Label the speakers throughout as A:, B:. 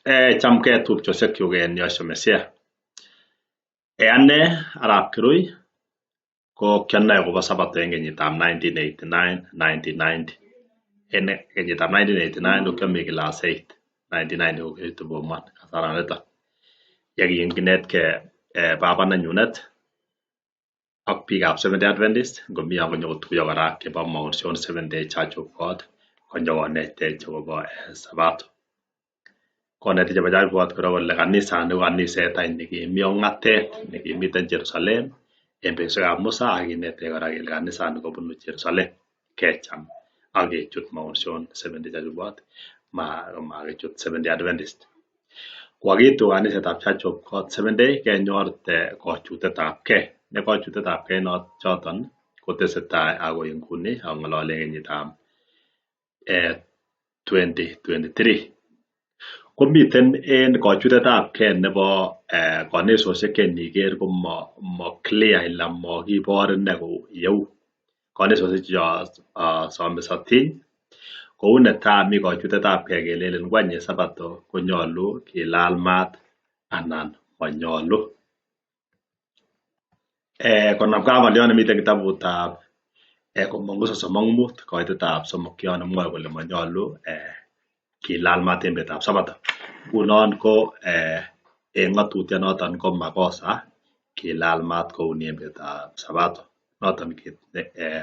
A: Chamgei tupchosiekyuk en Yahshua Messiah. Ane arap Kirui ko kianai akobo sabato en kenyitab 1989-1990. En kenyitab 1989 ko kiami class 8, 1990 ko kiachute form 1 kasaraniton. Yekingetkei baba nenyunet ak biikab Seventh Day Adventist ngomi yon konyokotuiyo kora chebo Mount Zion Seventh Day Church of God konyokonetech akobo sabato. Konetech chebo Church of God kora kole kanisani ko kaniset any nekimi ong'atet nekimiten Jerusalem en betusiekab Musa ak kinetech kora kele kanisani kobunu Jerusalem kecham ak kechut Mount Zion Seventh Day Church of God makichut Seventh Day Adventist. Kokakitu kanisetab Church of God Seventh Day kenyorte kochutetab gei ne kochutetab gei choton kotesetai akoi nguni ang'ololen kenyitab 2023. Komiten en kochutetab gei nebo kanisosiek che iniker ko mo clear ila mokibor ine kou yeu. Kanisosiek chon somisotiny kou netai mi kochutetab gei kelelen wany en sabato konyolu kilal maat anan monyolu. Konamgei ak ng'oliot nemiten kitabutab komong'u 35 koitetab 3 yon nemwoe kole monyolu kilal maat en betutab sabato. Ngunon ko en ng'otutyonoton ko makosa kilal maat kouni en betutab sabato. Noton kit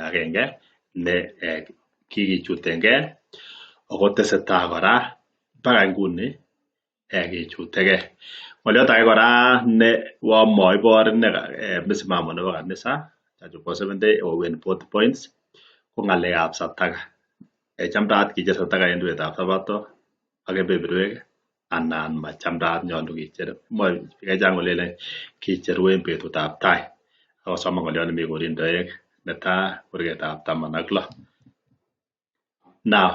A: agenge ne kikichutengei ako tesetai kora mpaka nguni kechutegei. Ng'oliot age kora ne uon moibor ine msimamo nebo kanisa Church of God Seventh Day kou en 40 points ko ng'alekab sataka. Chamdaat kicher sataka en betutab sabato ak kebeberwek anan machamdaat nyolu kicher. Mwoe biik chechang kolelen kicheru en betutab tai. Akosoman ng'oliot nemi Korindoek netai kurgetab 16. Now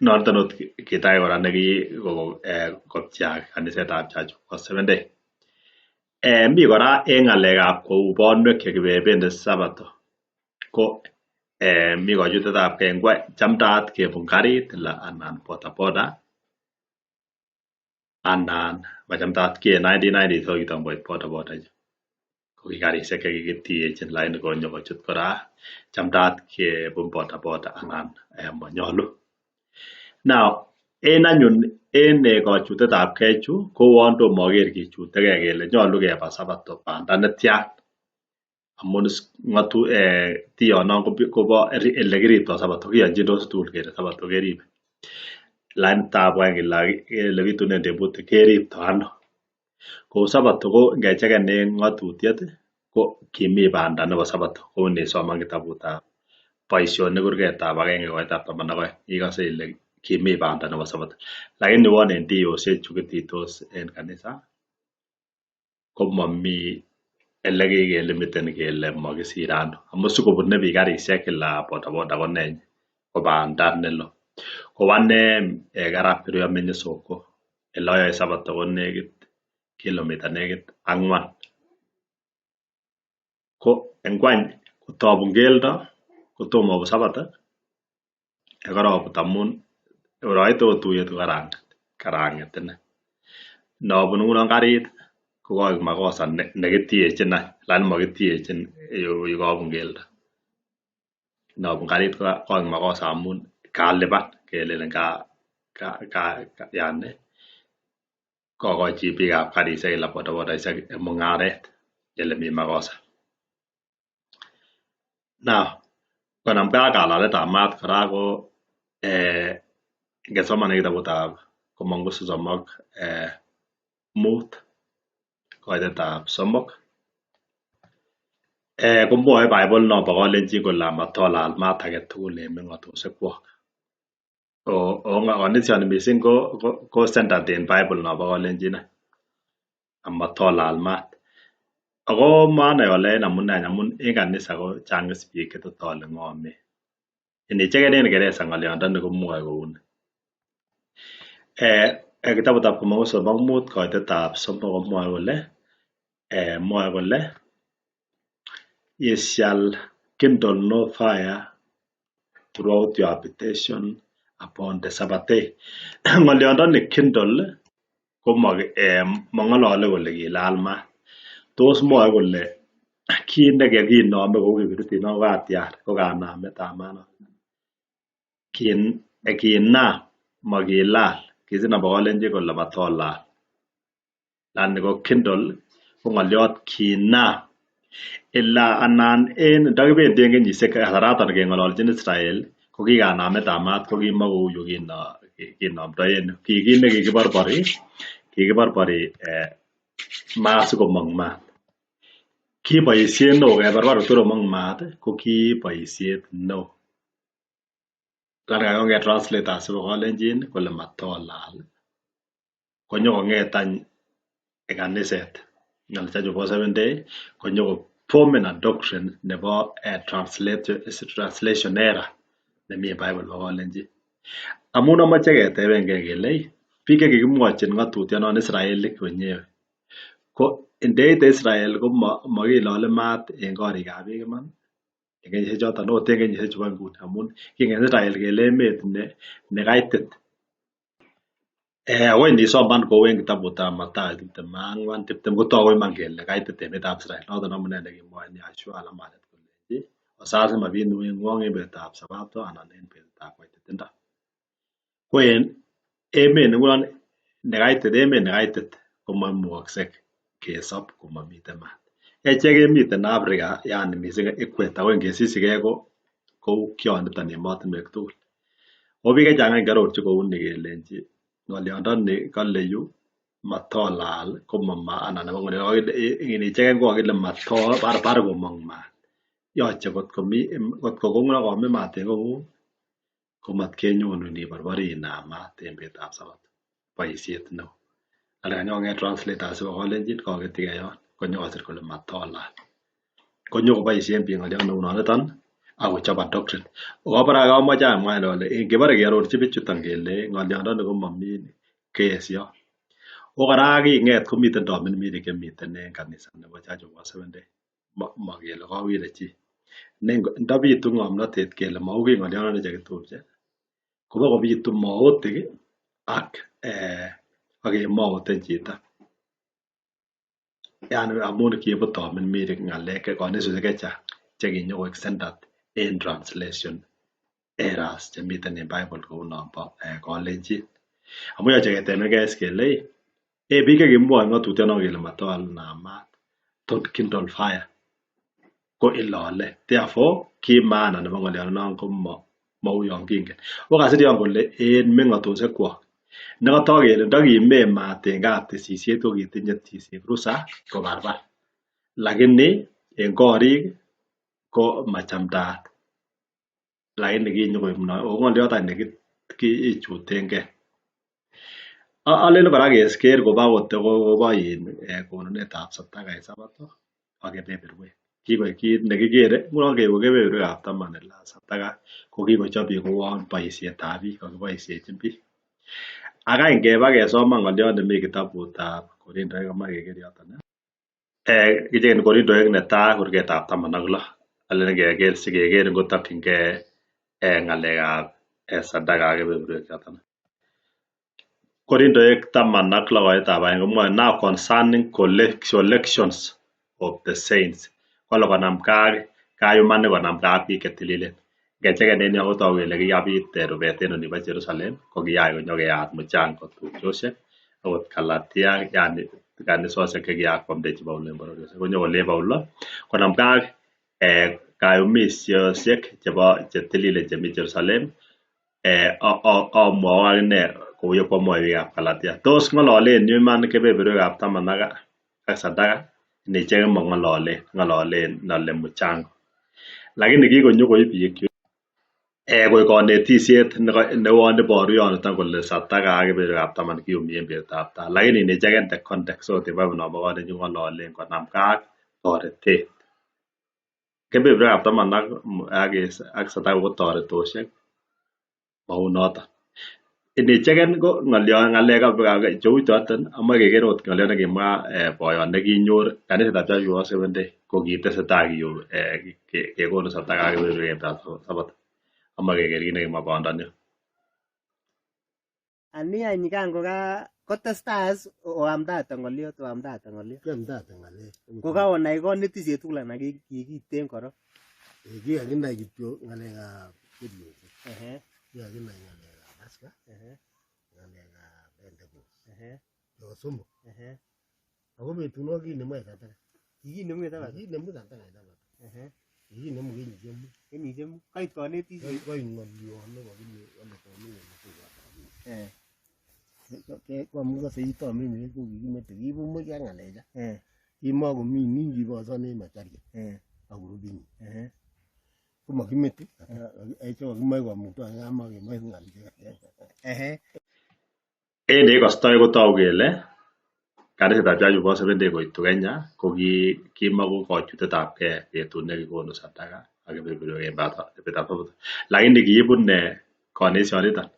A: noton ot kit age kora nekikopcheak kanisetab Church of God Seventh Day. Mi kora en ng'alekab kou bonwek chekibendi sabato ko mi kochutetab gei ngwany chamdaat kebun karit anan bodaboda anan machamdaat ki en 1990s ko kitom koit bodaboda ichu. Ko ki karisiek chekikitiechin lakini konyo kochut kora chamdaat kebun bodaboda anan monyolu. Now en anyun en kochutetab gei chu kouon tom oker kichutegei kele nyolu keba sabato banda netyan amun tionon kobo elekiripto sabato kiyonjindos tugul kele sabato keribe. Lakini tabu any elebitunen tebutik keripto ano. Kou sabato ko ngecheken en ng'otutiet ko kimi banda nebo sabato kou nisoman kitabutab boisionik kurgetab 1 koitab 12 ikose ile kimi banda nebo sabato. Lakini uon en tiyosiek chu kititos en kanisa komomi elekikelimiten kele mokisire ano amun sikobune biik karisiek kila bodaboda konee ko banda nelo. Kou ane arap Kirui amenye Soko eleoyoe sabato ko nekit kilomita nekit 4. Ko ngwany kotobun keldo kotom obut sabato korobut amun kor oite ot tuyet ko karang'et ine. Nobun ngunon karit ko koik makosa nekitiechin any lakini mokitiechin yekobun keldo. Nobun karit koik makosa amun kalipan kelelen yani kokochi biikab karisiek anan bodabodaisiek mung'aret elemi makosa. Now konamgei ak kalaletab maat kora ko ngesoman en kitabutab komong'u 35 koitetab 3 komwoe Bible nombo kalenjin kole amatolal maat agetugul en meng'otosiekwok. Kanisioni missing ko centered en Bible nombo kalenjin any amatolal maat. Ako manai ole en amune any amun en kanisa ko chang is biik chetotole ng'omen. Inicheken en Kingereza ng'oliondoni komwoe kouni. Kitabutab komong'u 35 koitetab 3 komwoe kole mwoe kole ye shall kindle no fire throughout your habitation upon the Sabbath day. Ng'olyondoni kindle ko mong'olole kole kilal maat. Tos mwoe kole kit nekokinome kou kibiritit non kokatiar ko kanametab maat non. Kinam mokilal kisir nombo kalenjin kole matolal. Yani ko kindle ko ng'olyot kinam ila anan en ndokibendi en kenyisiek kasaraton keng'ololchin Israel ko ki kanametab maat ko kimou yu kinomdo en yu. Ki kit nekikiborbori kikiborbori maat sikomong maat. Ki boisiet neo kebarbar kotor komong maat ko ki boisiet neo. Kong'et translators chebo kalenjin kole matolal konyokong'et any kaniset Church of Seventh Day konyoko formen a doctrine nebo translation error nemi en Bible nebo kalenjin. Amun amoche ketebengei kele biik chekikimwochin ng'otutyonon Israelik wenyewe ko ndeite Israel ko mokilole maat en korikab biik iman en kenyisiek choton ot en kenyisiek chubo nguni amun kingen Israel kele emet nekaitit. Ako inisoman kou en kitabutab Mathayo 24 20 kotoku iman kele kaitit emetab Israel noton amune nekimwoe Yahshua kolenji osas mabit ngwong en betutab sabato anan en betutab koititindo. Ko en emet ngunon nekaitit emet nekaitit komoimukokse kesob komomiten maat. Echek kemiten Africa yani missing equator ko ingesisichigei kou kioniton emotinwek tugul. Ako biik chechang any kiarorchi kouni kelenji ng'olyondoni kole yu matolal komo maana nebo inicheken kokakile matobar komong maat. Yoche kot komi maat en kong'ung komatkenyonun iborbori inam maat en betutab sabato. Boisiet neo. Ala kanyokong'et translators chebo kalenjin koketyigei yon konyokosir kole matolal. Konyokoboisien biik ng'olyot neu noniton akochob a doctrine. Obore amoche amwa ole ngibore kearorchi bichuton kele ng'olyondoni komomi keesyo. Ako kora king'et komiten tomirmirik chemiten en kanisa nebo Church of Seventh Day. Mokele kowire chi. Ndobitu ng'omnotet kele mou kiy ng'olyondoni chekitupche kobokobitu mootik ak kemouten chito. Yani amun kiibu tomirmirik ng'alek kanisosiek chechang chekinyokoik centered en translation errors chemiten en Bible kou nombo kalenjin. Amun yoche ketebengei is kele biik chekimwoe ng'otutyonon kele matolam maat don't kindle fire ko ilole. Therefore ki maana nebo ng'olyonon ko mou yon kingen. Ako kasir yon kole en meng'otosiekwok nekotok kele ndokime maat en kaptisisiet kokitinye tisik rusa kobarbar. Lakini en korik ko machamdaat. Lakini kinyokoib ng'olyot any nekichutengei. Alen kora keker koba kobo konunetab sadaka en sabato ak kebeberwek. Kikoik kit nekikere ngunon keko kebeberwekab taman sadaka ko kikochob biik kouon boisietab biik kokiboisiechin biik. Ak any ngeba kesoman ng'olyot nemi kitabutab Korindoek amoe keker yoton. Kicheken Korindoek netai kurgetab 16. Alen keker sikeker ngotokyingei ng'alekab sadaka ak kebeberwek choton. Korindoek 16 1 komwoe now concerning collections of the saints. Kole konamkei ak kayumanik konamkei ak biik chetililen. Ngecheken en yon kotoku kele kikabit rubet en olimbo Jerusalem ko kiyach konyokeyat mchango tupchosiek akot Galatia yani kanisosiek chekiyach kwamdechi Paulo en bororiosiek konyokolen Paulo konamkei ak kayumisiosiek chebo chetililen chemi Jerusalem amwou akine kou yekwomwoi biikab Galatia. Tos ng'ololen yu iman kebeberwekab taman ak sadaka nicheken mong'ololen ng'ololen nole mchango. Lakini kikonyokoib biik koik konetisiet neuon iboru yoniton kole sadaka ak kebeberwekab taman kiyumi en betutab tai. Lakini inicheken the context okot en Bible nombo kalenjin kong'ololen konamkei ak toretet. Kebeberwekab taman ak sadaka ko toretosiek mounoton. Inicheken ko ng'alekab cheu choton amoe keker okot ng'olyot nekimwa boyot nekinyor kanisetab Church of Seventh Day kokitesetai kekonu sadaka ak kebeberwek en sabato. Amoe keker kit nekimwa boyondoni.
B: Ani any kango ka kotestai as oamdate ng'oliot oamdate ng'oliot.
C: Kiamdate ng'alek.
B: Kokaonai konetisiet tugul anan kikiten korok?
C: Kikakinai kityo ng'alekab chepyosok. Kikakinai ng'alekab Pasaka, ng'alekab Pentecost. Cho somok. Ako betunon kinemu any sadaka.
B: Kikinemu en Sabato?
C: Kikinemu sadaka en Sabato. Kikinemu kenyisiek mut.
B: Kenyisiek mut. Koit konetisiet.
C: Koit ng'olyon nekokile kole Tomiren ko amun kose Tomiren ko kikimete kibumuch ak ng'alecha. Kimokomi nin kiboson en Macharia ak kurupinyin. Komokimete achek kokimoche komukta kamakemoche ng'al.
A: En yekikostoi kotoku kele kanisetab Church of Seventh Day koitu Kenya ko kimako kochutetabgei betut nekikonu sadaka ak kebeberwek en betutab Sabato. Lakini kiibu nee konetishoniton?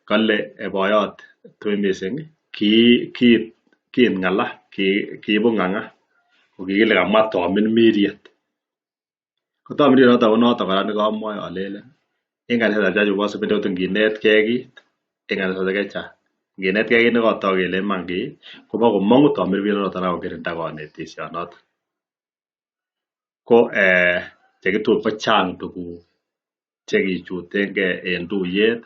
A: Kole boyot Tui Missing kiit ng'ala, kiibu ng'ang'a ko kikile kamwa Tomirmiriet. Ko Tomirmiriet noton ko noton kora nekomwoe alelen en kanisetab Church of Seventh Day ot inginetkei kit en kanisosiek chechang nginetkei kit nekotok kele iman kii kobokomong'u tomirmirionoton ak kokirinda konetisionoton. Ko chekitub kochang tuguk chekichutengei en tuyet,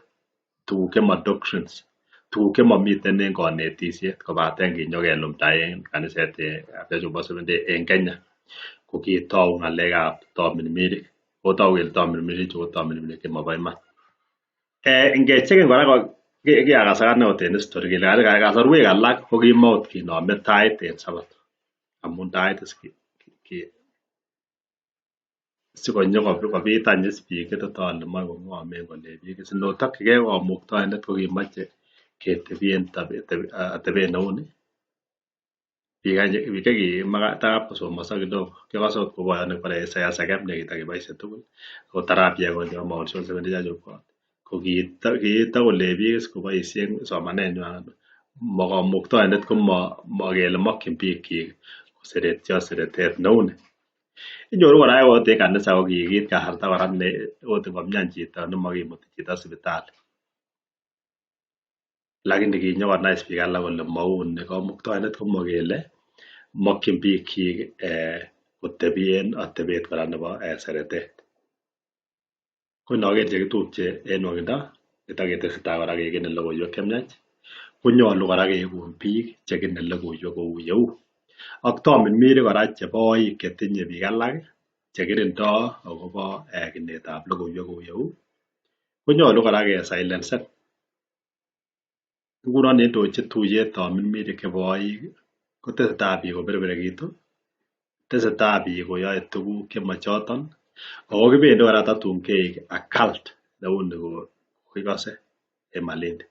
A: tuguk chemo doctrines, tuguk chemomiten en konetisiet kobaten kinyokelumda en kaniset ab Church of Seventh Day en Kenya ko kitou ng'alekab tomirmirik. Kotou kele tomirmirichu ko tomirmirik chemobo iman. Ingechecken kora kiakas akane ot en history kele kasarwek alak ko kimaot kinome tithe en Sabato amun tithe is sikonyo kobit any is biik chetot ole moe kong'omen kolech biik sinotokyigei komuktaindet kokimoche ketebien atebet neuni biik chekitap kosomoso kidogo kiokose ot kou boyot nekibore Isaiah Sekem nekitokeboisie tugul ot arap Yegon chebo Mount Seyoon Seventh Day Church of God ko kitakolech biik is koboisien somanenywan kamuktaindet komokele mokyin biikyik koseretyo seretet neuni. Inyoru kora okot en kanisa ko kikiit kasarta kora ne ot ngomian chito nemokimuti chito sipitali. Lakini kinyokonai biik alak kole mouni kamuktaindet komokele mokyin biikyik kotebien atebet kora nebo seretet. Ko inoker chekitupche en nwokindo netoketesetai kora kekene logoiwek chemiach konyolu kora keikun biik chekene logoiwek kou yeu. Ak tomirmirik kora chebo oik chetinye biik alak chekirindo akobo kinetab logoiwek kou yeu konyolu kora kesilensen. Ngunon yendochi tuyet tomirmirik chebo oik kotesetai biik koberberekitu, tesetai biik koyoe tuguk chemochoton ako kibendi kora tatun keik a cult neuni kikose en Malindi.